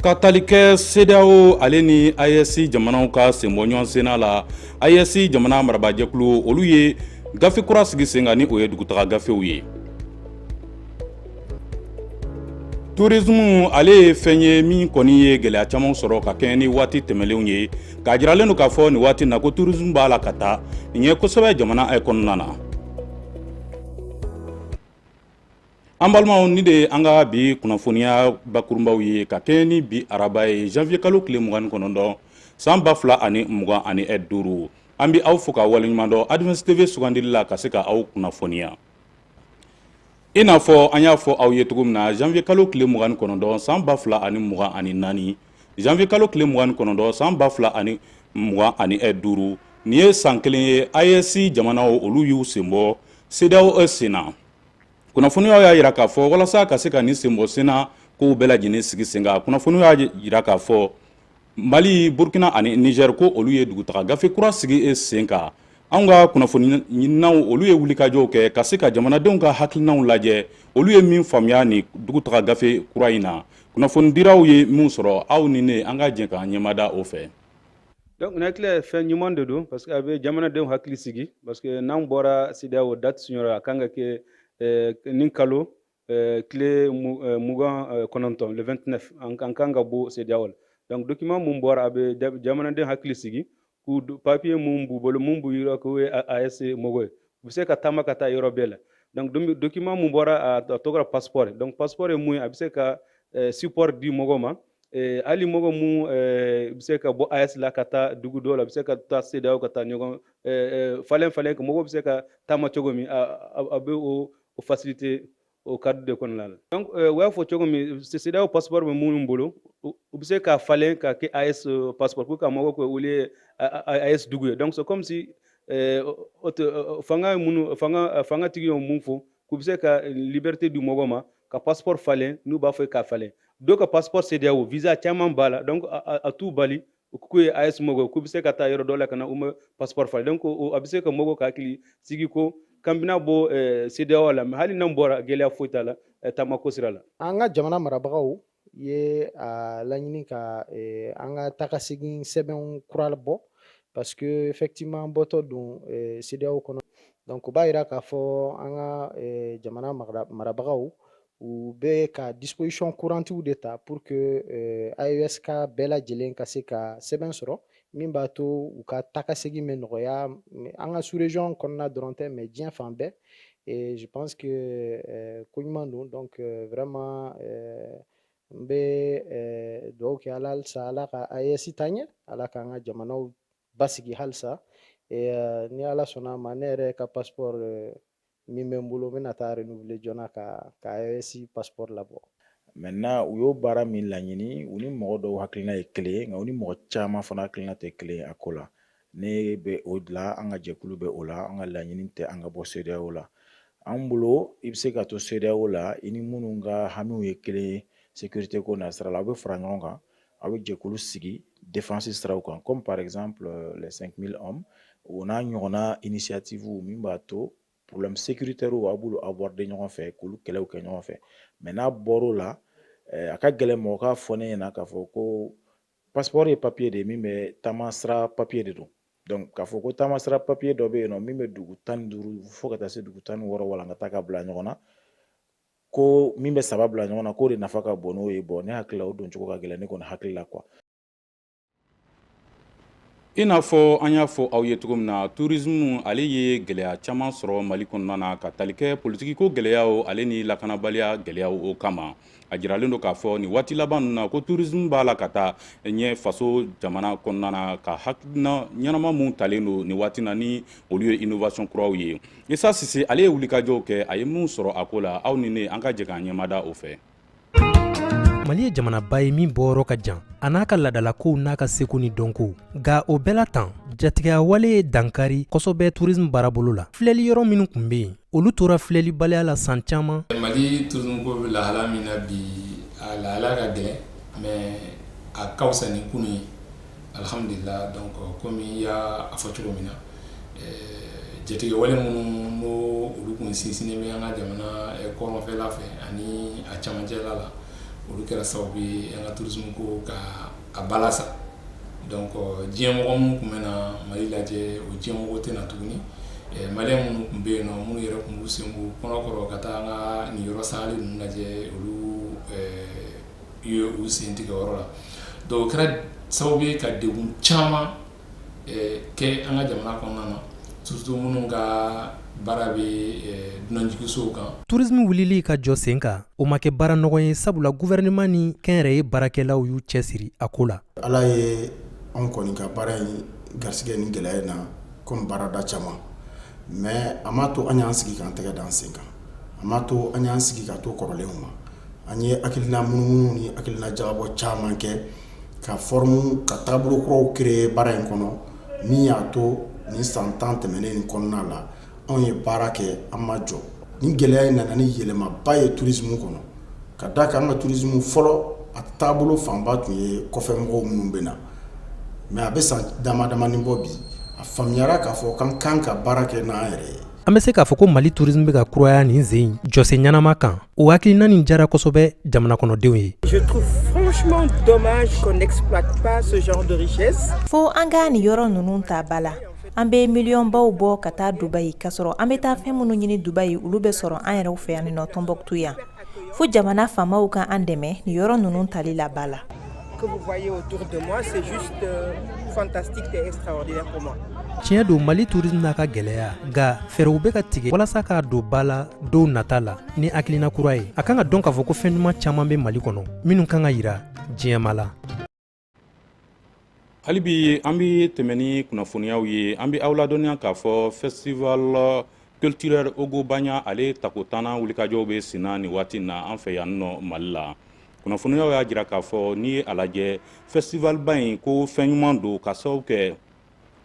Ka tali kɛ CEDEAO ale ni AES jamanaw ka senbɔ ɲɔgɔn senna la, AES jamana marabajɛkulu olu ye gafe kura sigi sen kan, ni o ye dugutaga gafew ye. Tourisme ale ye fɛn ye min kɔni ye gɛlɛya caman sɔrɔ ka kɛɲɛ ni waati tɛmɛnlenw ye, k'a jiralen don k'a fɔ nin waati na ko tourisme b'a la ka taa ɲɛ kosɛbɛ jamana kɔnɔna na. An balimaw, ni de ye an ka bi kunnafoniya bakurunbaw ye ka kɛɲɛ ni bi araba ye, janvier kalo tile 29 san 2025. An bɛ aw fo ka waleɲuman dɔn Advance TV sugandili la ka se ka aw kunnafoniya. I n'a fɔ an y'a fɔ aw ye cogo min na, janvier kalo tile 29 san 2024, janvier kalo tile 29 san 2025, nin ye san kelen ye AES jamanaw olu y'u senbɔ CEDEAO sen na. Kunnafoniyaw y'a jira k'a fɔ walasa ka se ka nin senbɔ senna kow bɛɛ lajɛlen sigi sen kan, kunnafoniw y'a jira k'a fɔ Mali, Burkina ani Niger ko olu ye dugutaga gafe kura sigi sen kan. Anw ka kunnafoni ɲininaw olu ye wulikajɔw kɛ ka se ka jamanadenw ka hakilinaw lajɛ, olu ye min faamuya ni dugutaga gafe kura in na. Kunnafonidiraw ye min sɔrɔ, aw ni ne an ka jɛ k'an ɲɛmada o fɛ. Donc ne hakili fɛn ɲuman de don, parce que a bɛ jamanadenw hakili sigi, parce que n'an bɔra CEDEAO, date signera, a kan ka kɛ nin kalo tile 29, le 29, an kan ka bɔ CEDEAO la. Donc document mun bɔra, a bɛ jamanaden hakili sigi k'u papier mun b'u bolo, mun b'u yira k'u ye AES mɔgɔ ye, u bɛ se ka taama ka taa yɔrɔ bɛɛ la. Donc document mun bɔra, a tɔgɔ passeport. Donc passeport ye mun ye? A bɛ se ka support di mɔgɔ ma, hali mɔgɔ mun bɛ se ka bɔ AES la ka taa dugu dɔw la, a bɛ se ka taa CEDEAO ka taa ɲɔgɔn falen falen, mɔgɔw bɛ se ka taama cogo min, a bɛ o facilité o cadre de kɔnɔna la. Donc u y'a fɔ cogo min, CEDEAO passeport bɛ minnu bolo, u bɛ se ka falen ka kɛ AES passeport pour ka mɔgɔw ko olu ye AES dugu ye. Donc c'est comme si fanga minnu fangatigi ye mun fɔ, k'u bɛ se ka liberté di mɔgɔ ma ka passeport falen n'u b'a fɛ k'a falen. Dɔw ka passeport CEDEAO, visa caman b'a la, donc a t'u bali k'u ye AES mɔgɔ, k'u bɛ se ka taa yɔrɔ dɔ la ka na u ma passeport falen. Donc a bɛ se ka mɔgɔw ka hakili sigi ko k'an bɛna bɔ CEDEAO la, mais hali n'an bɔra, gɛlɛya foyi t'a la taamako sira la. An ka jamana marabagaw ye a laɲini ka an ka tagasegin sɛbɛnw kura bɔ, parce que effectivement an bɔtɔ don CEDEAO kɔnɔ. Donc o b'a yira k'a fɔ an ka jamana marabagaw u bɛ ka disposition courantes de ta pour que AES ka bɛɛ lajɛlen ka se ka sɛbɛn sɔrɔ min b'a to u ka tagasegin bɛ nɔgɔya, an ka sous région kɔnɔna dɔrɔn tɛ, mais diɲɛ fan bɛɛ. Et je pense que ko ɲuman don. Donc vraiment n bɛ dugawu kɛ Ala halisa, Ala ka AES taa ɲɛ, Ala k'an ka jamanaw basigi halisa. Et ni Ala sɔnna a ma, ne yɛrɛ ka passeport min bɛ n bolo, n bɛna taa renouveler joona ka AES passeport labɔ. Maintenant, u y'o baara min laɲini, u ni mɔgɔ dɔw hakilina ye kelen ye, nka u ni mɔgɔ caman fana hakilina tɛ kelen ye a ko la. Ne bɛ o la, an ka jɛkulu bɛ o la. An ka laɲini tɛ an ka bɔ CEDEAO la. An bolo, i bɛ se ka to CEDEAO la, i ni minnu ka hamiw ye kelen ye sécurité ko nasira la, aw bɛ fara ɲɔgɔn kan, aw bɛ jɛkulu sigi défense siraw kan, comme par exemple les 5000 hommes, o n'a ɲɔgɔnna initiative min b'a to problème sécuritaire aw b'olu aborder ɲɔgɔn fɛ, k'olu kɛlɛw kɛ ɲɔgɔn fɛ. Mais n'a bɔr'o la, a ka gɛlɛn mɔgɔ k'a fɔ ne ɲɛna k'a fɔ ko passeport ye papier de ye min bɛ taama sira papier de don. Donc k'a fɔ ko taama sira papier dɔ bɛ yen nɔ min bɛ dugu 15 fo ka taa se dugu 16 walankata ka bila ɲɔgɔn na, ko min bɛ saba bila ɲɔgɔn na, k'o de nafa ka bon n'o ye, bon, ne hakili la, o don cogo ka gɛlɛn ne kɔni hakili la, quoi. I n'a fɔ an y'a fɔ aw ye cogo min na, tourisme ale ye gɛlɛya caman sɔrɔ Mali kɔnɔna na ka tali kɛ politikiko gɛlɛyaw ale ni lakanabaliya gɛlɛyaw o kama. A jiralen don k'a fɔ nin waati laban ninnu na ko tourisme b'a la ka taa ɲɛ faso jamana kɔnɔna na, ka hakilina ɲɛnama mun talen don nin waati na, ni olu ye innovation kuraw ye. Isa Sise ale ye wulikajɔw kɛ, a ye mun sɔrɔ a ko la, aw ni ne an ka jɛ k'an ɲɛmada o fɛ. Mali ye jamanaba ye min bɔyɔrɔ ka jan, a n'a ka ladalakow n'a ka seko ni dɔnko. Nka o bɛɛ la tan, jatigɛwale ye dankari kosɔbɛ tourisme baarabolo la. Filɛli yɔrɔ minnu tun bɛ yen, olu tora filɛlibaliya la san caman. Mali tourisme ko bɛ lahala min na bi, a lahala ka gɛlɛn, mais a ka fisa ni kunun ye, alhamdulillah. Donc komi i y'a fɔ cogo min na, jatigɛwale minnu n'o olu kun sinsinnen bɛ an ka jamana kɔrɔnfɛla fɛ ani a camancɛla la. Olu kɛra sababu ye an ka tourisme ko ka a balasa. Donc diɲɛ mɔgɔ minnu tun bɛ na Mali lajɛ, o diɲɛ mɔgɔ tɛ na tuguni. Maliyɛn minnu tun bɛ yen nɔ, minnu yɛrɛ tun b'u sen b'u kɔnɔ kɔrɔ ka taa an ka nin yɔrɔ sahali ninnu lajɛ, olu ye u sen tigɛ yɔrɔ la. Donc o kɛra sababu ye ka degun caman kɛ an ka jamana kɔnɔna na, surtout minnu ka baara bɛ dunanjiginsow kan. Tourisme wulili ka jɔ sen kan, o ma kɛ baara nɔgɔn ye, sabula gouvernement ni kɛnyɛrɛye baarakɛlaw y'u cɛsiri a ko la. Ala ye anw kɔni ka baara in garisɛgɛ ni gɛlɛya in na komi baarada caman, mais a m'a to an y'an sigi k'an tɛgɛ da an sen kan, a m'a to an y'an sigi ka to kɔrɔlenw ma. An ye hakilina munumunu ni hakilina jagabɔ caman kɛ ka forme ka taabolo kuraw créer baara in kɔnɔ, min y'a to nin san 10 tɛmɛnen in kɔnɔna la, anw ye baara kɛ, an ma jɔ. Nin gɛlɛya in nana ni yɛlɛmaba ye tourisme kɔnɔ, ka da kan an ka tourisme fɔlɔ, a taabolo fanba tun ye kɔfɛmɔgɔw minnu bɛ na, mais a bɛ san dama damani bɔ bi, a faamuyara k'a fɔ k'an kan ka baara kɛ n'an yɛrɛ ye. An bɛ se k'a fɔ ko Mali tourisme bɛ ka kuraya nin sen in jɔsen ɲɛnama kan. O hakilina nin diyara kosɛbɛ jamana kɔnɔdenw ye. Je trouve franchement dommage qu'on n'exploite pas ce genre de richesse. Fo an ka nin yɔrɔ ninnu ta ba la. An bɛ miliyɔnbaw bɔ ka taa Dubayi, k'a sɔrɔ an bɛ taa fɛn minnu ɲini Dubayi, olu bɛ sɔrɔ an yɛrɛw fɛ yan nɔ Tɔnbɔkutu yan. Fo jamana faamaw ka an dɛmɛ nin yɔrɔ ninnu tali la ba la. Que vous voyez autour de moi, c'est juste fantastique et extraordinaire pour moi. Tiɲɛ don, Mali tourisme n'a ka gɛlɛya, nka fɛɛrɛw bɛ ka tigɛ walasa k'a don ba la don nata la ni hakilina kura ye. A kan ka dɔn k'a fɔ ko fɛn ɲuman caman bɛ Mali kɔnɔ minnu kan ka yira diɲɛma la. Hali bi an bɛ tɛmɛ ni kunnafoniyaw ye. An bɛ aw ladɔnniya k'a fɔ festival culturel Ogobagna, ale tako 10nan wulikajɔw bɛ senna nin waati in na an fɛ yan nɔ Mali la. Kunnafoniyaw y'a jira k'a fɔ n'i ye a lajɛ, festival ba in ko fɛn ɲuman don, ka sababu kɛ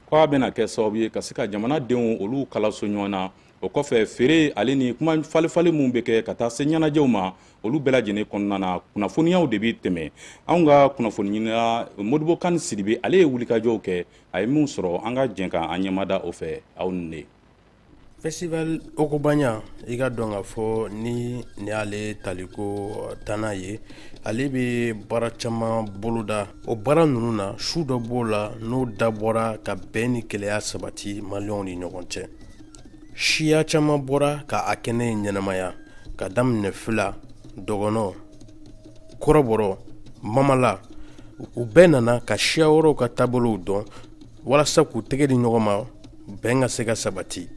k'a bɛna kɛ sababu ye ka se ka jamanadenw olu kalaso ɲɔgɔn na. O kɔfɛ, feere ale ni kuma falifali minnu bɛ kɛ ka taa se ɲɛnajɛw ma, olu bɛɛ lajɛlen kɔnɔna na, kunnafoniyaw de bɛ tɛmɛ. Anw ka kunnafoni ɲinina Modibo Kani Sidibe, ale ye wulikajɔw kɛ, a ye min sɔrɔ, an ka jɛn ka an ɲɛmada o fɛ aw ni ne. Festival Ogobagna, i ka dɔn k'a fɔ ni nin y'ale taliko 10nan ye, ale bɛ baara caman boloda. O baara ninnu na, su dɔ b'o la n'o dabɔra ka bɛn ni keleya sabati maliyɛnw ni ɲɔgɔn cɛ. Siya caman bɔra ka a kɛnɛ in ɲɛnamaya, ka daminɛ fila, dɔgɔnɔ, kɔrɔbɔrɔ, mamala. U bɛɛ nana ka siya wɛrɛw ka taabolow dɔn walasa k'u tɛgɛ di ɲɔgɔn ma, bɛn ka se ka sabati.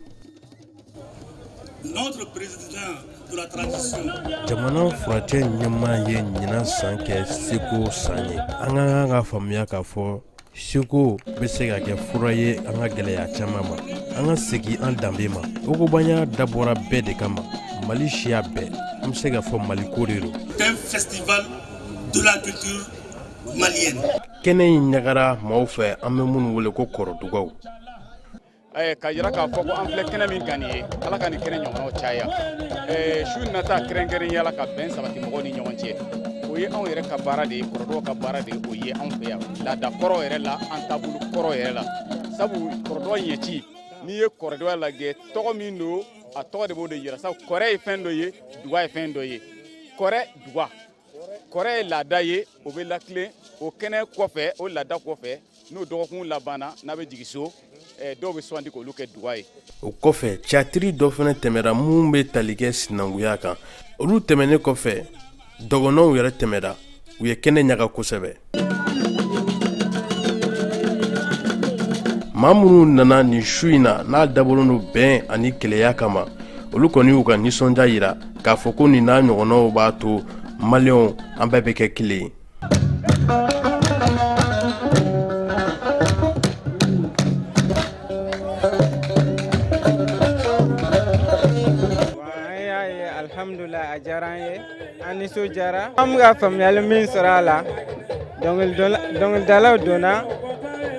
Notre président de la transition. Jamana furancɛ ɲɛmaa ye ɲinan san kɛ seko san ye. An ka kan ka faamuya k'a fɔ seko bɛ se ka kɛ fura ye an ka gɛlɛya caman ma. An ka segin an danbe ma. Ogobagna dabɔra bɛɛ de kama, Mali siya bɛɛ. An bɛ se k'a fɔ Mali ko de don. Un festival de la culture malienne. Kɛnɛ in ɲagara maaw fɛ, an bɛ minnu wele ko kɔrɔdugaw. Ka yira k'a fɔ ko an filɛ kɛnɛ min kan nin ye, Ala ka nin kɛnɛ ɲɔgɔnnaw caya. Su in nata kɛrɛnkɛrɛnnenya la ka bɛn sabati mɔgɔw ni ɲɔgɔn cɛ, o ye anw yɛrɛ ka baara de ye, kɔrɔdɔw ka baara de ye. O ye anw fɛ yan laada kɔrɔ yɛrɛ la, an taabolo kɔrɔ yɛrɛ la, sabu kɔrɔdɔ ɲɛci, n'i ye kɔrɔdɔya lajɛ, tɔgɔ min don, a tɔgɔ de b'o de yira, sabu kɔrɛ ye fɛn dɔ ye, duga ye fɛn dɔ ye. Kɔrɛ duga, kɔrɛ ye laada ye, o bɛ latilen o kɛnɛ kɔfɛ. O laada kɔfɛ, n'o dɔgɔkun labanna, n'a bɛ jigin so, dɔw bɛ sugandi k'olu kɛ duga ye. O kɔfɛ, catiri dɔ fana tɛmɛra mun bɛ tali kɛ sinankunya kan. Olu tɛmɛnen kɔfɛ, dɔgɔnɔw yɛrɛ tɛmɛra, u ye kɛnɛ ɲaga kosɛbɛ. Maa minnu nana nin su in na n'a dabɔlen don bɛn ani keleya kama, olu kɔni y'u ka nisɔndiya yira k'a fɔ ko nin n'a ɲɔgɔnnaw b'a to maliyɛnw an bɛɛ bɛ kɛ kelen ye. An y'a ye, alhamdulilayi, a diyara an ye, an nisɔndiyara. An bɛ ka faamuyali min sɔrɔ a la, dɔnkilidalaw donna,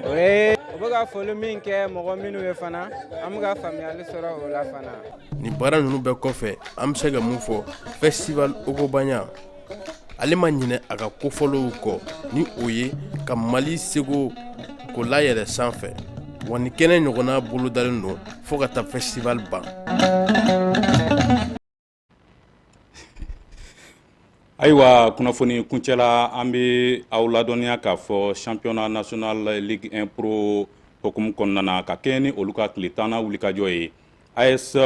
o ye u bɛ ka foli min kɛ mɔgɔ minnu ye fana, an bɛ ka faamuyali sɔrɔ o la fana. Nin baara ninnu bɛɛ kɔfɛ, an bɛ se ka mun fɔ? Festival Ogobagna, ale ma ɲinɛ a ka kofɔlenw kɔ, ni o ye ka Mali seko k'o layɛlɛ sanfɛ. Wa nin kɛnɛ ɲɔgɔnna bolodalen don fo ka taa festival ban. Ayiwa, kunnafoni kuncɛla, an bɛ aw ladɔnniya k'a fɔ championnat national Ligue 1 Pro hukumu kɔnɔna na, ka kɛɲɛ ni olu ka tile 10nan wulikajɔ ye, AS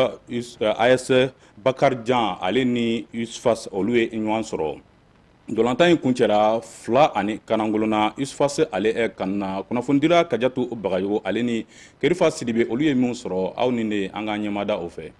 Bakarijan ale ni USFAS, olu ye ɲɔgɔn sɔrɔ. Ntolantan in kuncɛra 2 ni kanangolo na USFAS ale kanu na. Kunnafonidila Kajatu Bagayogo ale ni Kerifa Sidibe, olu ye min sɔrɔ, aw ni ne, an ka ɲɛmada o fɛ.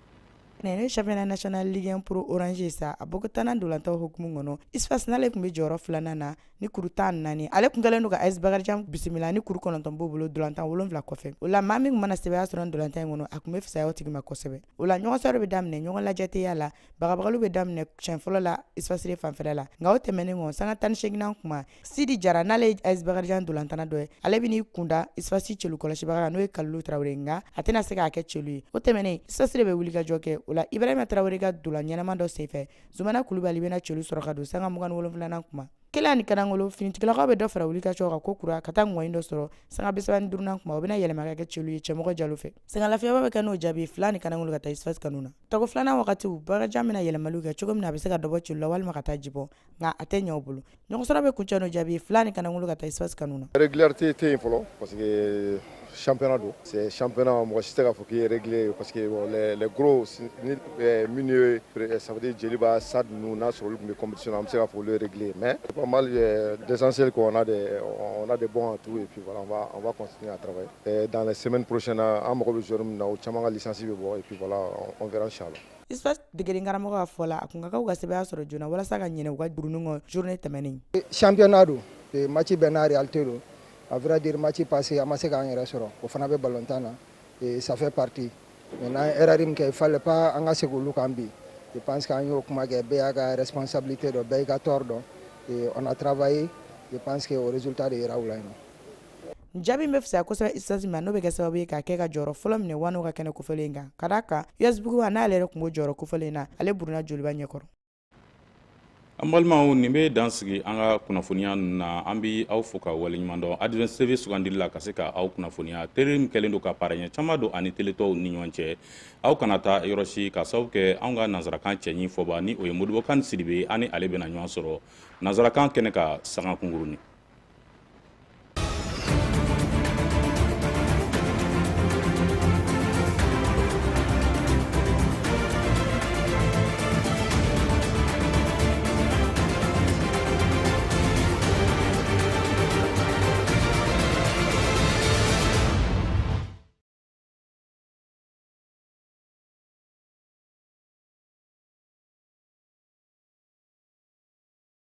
Ne championnat national Ligue 1 Pro Orange sa, a bɔko tannan dolantaw hukumu kɔnɔ, USFAS n'ale tun bɛ jɔyɔrɔ filanan na ni kuru 14, ale tun kɛlen don ka AS Bakarijan bisimila ni kuru 9 b'o bolo dolantan 7 kɔfɛ. O la, maa min tun mana sɛbɛya sɔrɔ dolantan in kɔnɔ, a tun bɛ fisaya o tigi ma kosɛbɛ. O la, ɲɔgɔn sɔrɔ bɛ daminɛ ɲɔgɔn lajɛ teliya la. Bagabagaliw bɛ daminɛ siɲɛ fɔlɔ la USFAS fanfɛla la, nka o tɛmɛnen kɔ, sanga 18nan kuma, Sidi Jara, n'ale ye AS Bakarijan dolantanna dɔ ye, ale bɛ n'i kunda USFAS celu kɔlɔsibaga kan, n'o ye Kalilu Tarawele, nka a tɛna se k'a kɛ celu ye. O tɛmɛnen, USFAS de bɛ wuli ka jɔ kɛ. O la, Ibrahima Tarawele ka dolan ɲɛnama dɔ senfɛ, Zumana Kulubali bɛna celu sɔrɔ ka don sanga 27nan kuma. Kelen ni kanangolo, finitigilakaw bɛ dɔ fara wuli ka jɔ kan ko kura ka taa ŋɔni dɔ sɔrɔ sanga 35nan kuma. O bɛna yɛlɛma ka kɛ celu ye Cɛmɔgɔ Jalo fɛ. Sɛgɛnlafiyɛba bɛ kɛ n'o jaabi 2 ni kanangolo ka taa USFAS kanu na. Tago filanan wagatiw, Bakarijan bɛna yɛlɛmaliw kɛ cogo min na a bɛ se ka dɔbɔ celu la walima ka taa jibɔ, nka a tɛ ɲɛ o bolo. Ɲɔgɔnsɔrɔ bɛ kuncɛ n'o jaabi 2 ni kanangolo ka taa USFAS kanu na. Régularité tɛ yen fɔlɔ, parce que championnat don, c'est championnat, mɔgɔ si tɛ k'a fɔ k'i ye régulier, parce que bon, les gros ni minnu ye, ça veut dire Joliba, SAD ninnu, n'a sɔrɔ olu tun bɛ compétition na, an bɛ se k'a fɔ olu ye régulier, mais pas mal d'essentiel qu'on a des on a des bons atouts et puis voilà, on va continuer à travailler. Et dans les semaines prochaines, an mago bɛ joueur min na, o caman ka licence bɛ bɔ et puis voilà, on verra inchallah. USFAS degeden karamɔgɔ ka fɔ la, a kun ka kan u ka sɛbɛya sɔrɔ joona walasa ka ɲinɛ u ka burunin kɔ journée tɛmɛnen. Championnat don, match bɛɛ n'a réalité don. À vrai dire, match passé, an ma se k'an yɛrɛ sɔrɔ, o fana bɛ ballontan na et ça fait partie. Maintenant, erreur min kɛ, il fallait pas an ka segin olu kan bi. Je pense qu'an y'o kuma kɛ, bɛɛ y'a ka responsabilité dɔn, bɛɛ y'i ka tort dɔn et on a travaillé. Je pense que o résultat de yera u la yen nɔ. Jaabi bɛ fisaya kosɛbɛ USFAS ma, n'o bɛ kɛ sababu ye k'a kɛ ka jɔyɔrɔ fɔlɔ minɛ Wano ka kɛnɛ kofɔlen kan, ka d'a kan US Buguba, n'ale yɛrɛ tun b'o jɔyɔrɔ kofɔlen na, ale buruna Joliba ɲɛkɔrɔ. An balimaw, nin bɛ dan sigi an ka kunnafoniya ninnu na. An bɛ aw fo ka waleɲuman dɔn Advance TV sugandili la ka se ka aw kunnafoniya. Tele min kɛlen don ka parɛɲɛ caman don ani tele tɔw ni ɲɔgɔn cɛ. Aw kana taa yɔrɔ si, ka sababu kɛ anw ka nansarakan cɛɲi fɔba ni o ye Modibo Kane Sidibe, ani ale bɛna ɲɔgɔn sɔrɔ nansarakan kɛnɛ ka sanga kunkurunin.